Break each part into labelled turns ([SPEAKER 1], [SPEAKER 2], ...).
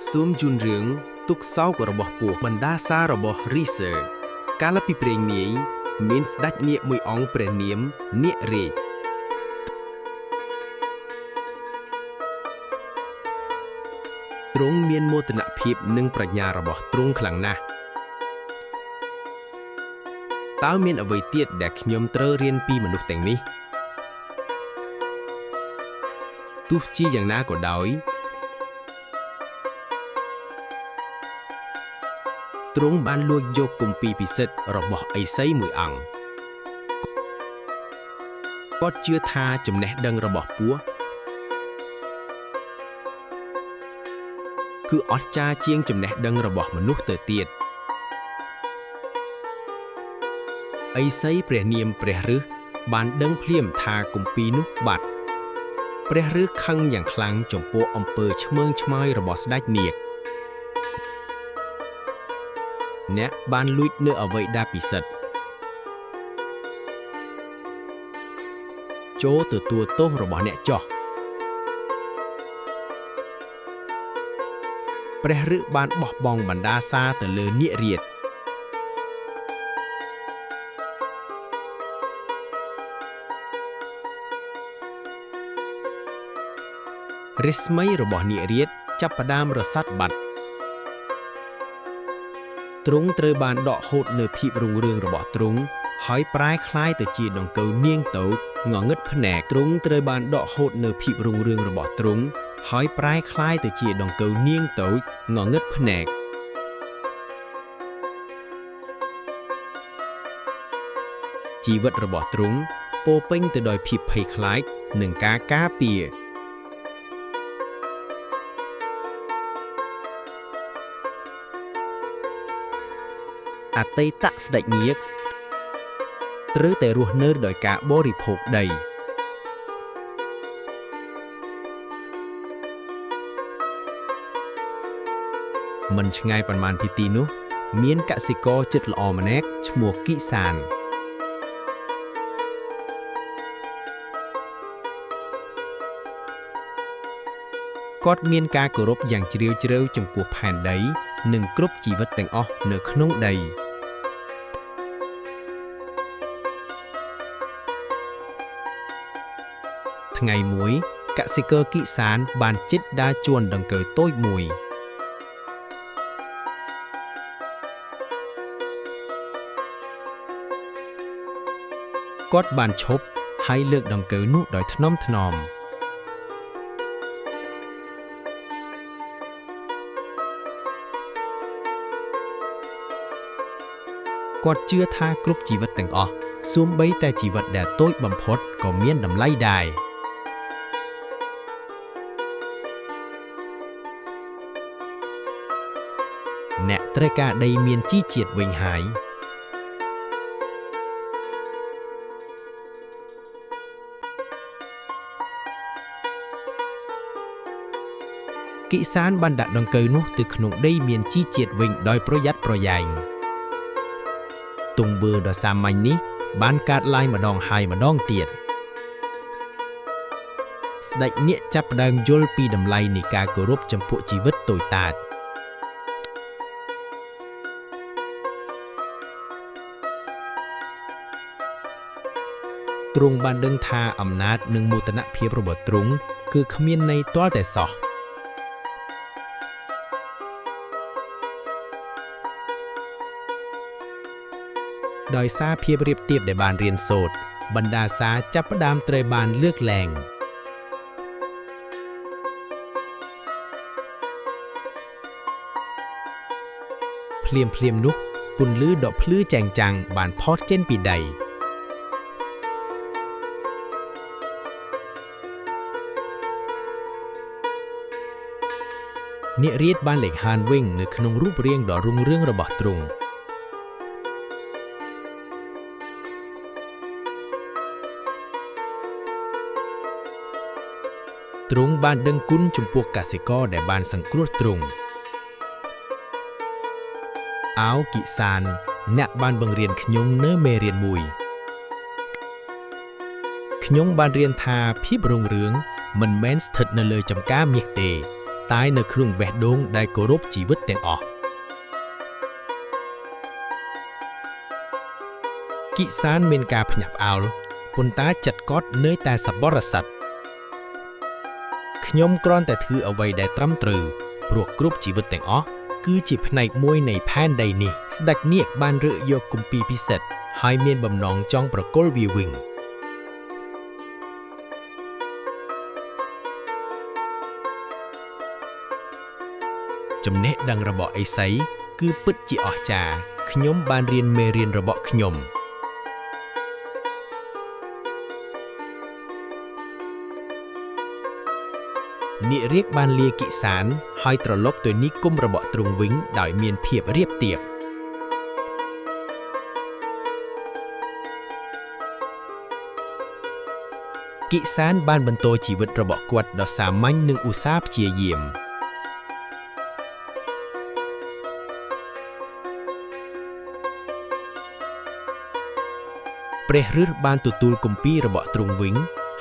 [SPEAKER 1] សូមជូនរឿងទុកសោករបស់ពស់បណ្ដាសារបស់រីសើកាលពីព្រេងនាយមានស្ដេចនាគមួយអង្គព្រះនាមនាគរាជទ្រង់មានមោទនភាពនិងប្រាជ្ញារបស់ទ្រង់ខ្លាំងណាស់តើមានអ្វីទៀតដែលខ្ញុំត្រូវរៀនពីមនុស្សទាំងនេះទោះជាយ៉ាងណាក៏ដោយ ទ្រង់បានលួចយកគម្ពីរពិសិដ្ឋរបស់ឥសីមួយអង្គគាត់ជឿថាចំណេះដឹងរបស់ពស់គឺអស្ចារ្យជាងចំណេះដឹងរបស់មនុស្សទៅទៀតឥសីព្រះនាមព្រះរឹសបានដឹងភ្លាមថាគម្ពីរនោះបាត់ព្រះរឹសខឹងយ៉ាងខ្លាំងចំពោះអំពើឈ្មើងឆ្មើយរបស់ស្ដេចនាគអ្នកបានលួចនៅអ្វីដែលពិសិដ្ឋ ចូលទទួលទោសរបស់អ្នកចោះព្រះឫបានបោះបង់បណ្ដាសាទៅលើនាគរាជរស្មីរបស់នាគរាជចាប់ផ្ដើមរសាត់បាត់ទ្រង់ត្រូវបានដកហូតនៅភាពរុងរឿងរបស់ទ្រង់ហើយប្រែក្លាយទៅជាដង្កូវនាងតូចងងឹតភ្នែកទ្រង់ត្រូវបានដកហូតនៅភាពរុងរឿងរបស់ទ្រង់ហើយប្រែក្លាយទៅជាដង្កូវនាងតូចងងឹតភ្នែកជីវិតរបស់ទ្រង់ពោរពេញទៅដោយភាពភ័យខ្លាចនិងការការពារអតីតស្ដេចនាគត្រូវតែរស់នៅដោយការបរិភោគដីមិនឆ្ងាយប៉ុន្មានពីទីនោះ មានកសិករចិត្តល្អម្នាក់ឈ្មោះគិសានគាត់មានការគោរពយ៉ាងជ្រាលជ្រៅចំពោះផែនដី និងគ្រប់ជីវិតទាំងអស់នៅក្នុងដី ថ្ងៃមួយកសិករគិសានបានចិត្តដើរជួនដង្កូវតូចមួយ គាត់បានឈប់ហើយលើកដង្កូវនោះដោយថ្នមថ្នមគាត់ជឿថាគ្រប់ជីវិតទាំងអស់សូម្បីតែជីវិតដែលតូចបំផុតក៏មានតម្លៃដែរ អ្នកត្រូវការដីមានជីជាតិវិញហើយ គិសានបានដាក់ដង្កូវនោះទៅក្នុងដីមានជីជាតិវិញដោយប្រយ័ត្នប្រយែងទង្វើដ៏សាមញ្ញនេះបានកើតឡើងម្ដងហើយម្ដងទៀតស្ដេចនាគចាប់ផ្ដើមយល់ពីតម្លៃនៃការគោរពចំពោះជីវិតតូចតាច ទ្រង់បានដឹងថាអំណាចនិងមោទនភាពរបស់ទ្រង់គឺគ្មានន័យទាល់តែសោះ ដោយសារភាពរាបទាបដែលបានរៀនសូត្របណ្ដាសាចាប់ផ្ដើមត្រូវបានលើកលែង ភ្លាមភ្លាមនោះពន្លឺដ៏ភ្លឺចែងចាំងបានផុសចេញពីដី អ្នករាជបានលេខហានវិញនៅក្នុងរូបរាងដ៏រុងរឿងរបស់ទ្រង់ ទ្រង់បានដឹងគុណចំពោះកសិករដែលបានសង្គ្រោះទ្រង់អោគិសាន អ្នកបានបង្រៀនខ្ញុំនៅមេរៀនមួយ ខ្ញុំបានរៀនថាភាពរុងរឿងមិនមែនស្ថិតនៅលើចំការមាសទេ តែនៅក្នុងបេះដូងដែលគោរពជីវិតទាំងអស់គិសានមានការភ្ញាក់ផ្អើលប៉ុន្តែចិត្តគាត់នៅតែសប្បុរសត្វខ្ញុំគ្រាន់តែធ្វើអ្វីដែលត្រឹមត្រូវព្រោះគ្រប់ជីវិតទាំងអស់គឺជាផ្នែកមួយនៃផែនដីនេះស្ដេចនាគបានរើកយកគម្ពីរពិសិដ្ឋហើយមានបំណងចង់ប្រគល់វាវិញ ចំណេះដឹងរបស់ឥសីគឺពិតជាអស្ចារ្យខ្ញុំបានរៀនមេរៀនរបស់ខ្ញុំ នាគរាជបានលាគិសានហើយត្រឡប់ទៅនិគមរបស់ទ្រង់វិញដោយមានភាពរាបទាបគិសានបានបន្តជីវិតរបស់គាត់ដ៏សាមញ្ញនិងឧស្សាហ៍ព្យាយាម ព្រះឫស្សបានទទួលគម្ពីររបស់ទ្រង់វិញ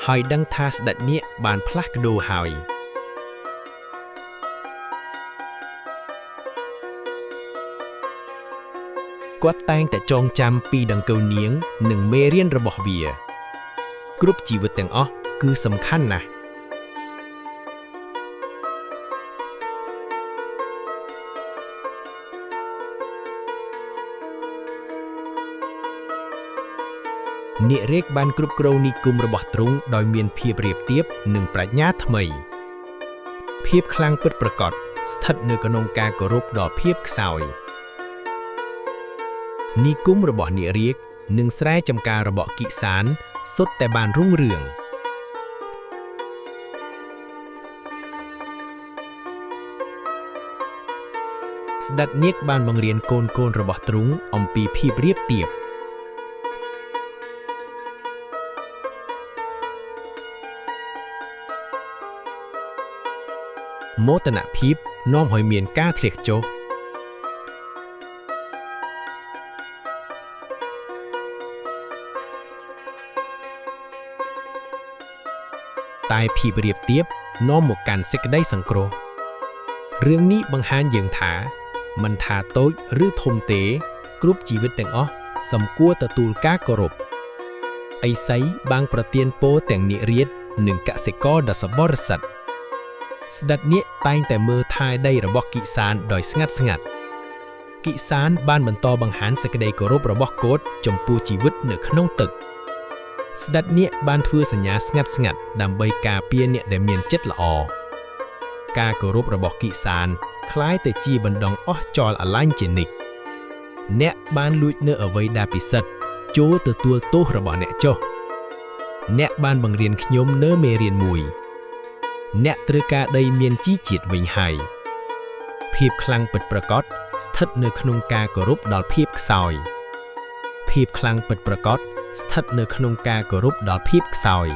[SPEAKER 1] ហើយដឹងថាស្ដេចនាគបានផ្លាស់ប្ដូរហើយ គាត់តែងតែចងចាំពីដង្កូវនាង និងមេរៀនរបស់វា គ្រប់ជីវិតទាំងអស់គឺសំខាន់ណាស់ នាគរាជបានគ្រប់គ្រងនិគមរបស់ទ្រង់ដោយមានភាពរាបទាបនិងប្រាជ្ញាថ្មី ភាពខ្លាំងពិតប្រាកដស្ថិតនៅក្នុងការគោរពដល់ភាពខ្សោយ និគមរបស់នាគរាជនិងស្រែចម្ការរបស់គិសានសុទ្ធតែបានរុងរឿង ស្ដេចនាគបានបង្រៀនកូនៗរបស់ទ្រង់អំពីភាពរាបទាប មោទនភាពនាំឲ្យមានការធ្លាក់ចុះ តែភាពរាបទាបនាំមកកាន់សេចក្តីសង្គ្រោះ រឿងនេះបង្ហាញយើងថា មិនថាតូចឬធំទេ គ្រប់ជីវិតទាំងអស់សំគួរទទួលការគោរពឥសីបានប្រទានពរទាំងនាគរាជនិងកសិករដ៏សប្បុរសត្វស្ដេចនាគតែងតែមើលថែដីរបស់គិសានដោយស្ងាត់ស្ងាត់គិសានបានបន្តបង្ហាញសេចក្តីគោរពរបស់គាត់ចំពោះជីវិតនៅក្នុងទឹក ស្ដេចនាគបានធ្វើសញ្ញាស្ងាត់ស្ងាត់ដើម្បីការពារអ្នកដែលមានចិត្តល្អ ការគោរពរបស់គិសានក្លាយទៅជាបណ្ដងអស់ចលអាឡាញ់ជានិច្ចអ្នកបានលួចនៅអ្វីដែលពិសិដ្ឋចូលទទួលទោសរបស់អ្នកចុះអ្នកបានបង្រៀនខ្ញុំនៅមេរៀនមួយ អ្នកត្រូវការដីមានជីជាតិវិញហើយ ភាពខ្លាំងពិតប្រាកដស្ថិតនៅក្នុងការគោរពដល់ភាពខ្សោយ ភាពខ្លាំងពិតប្រាកដស្ថិតនៅក្នុងការគោរពដល់ភាពខ្សោយ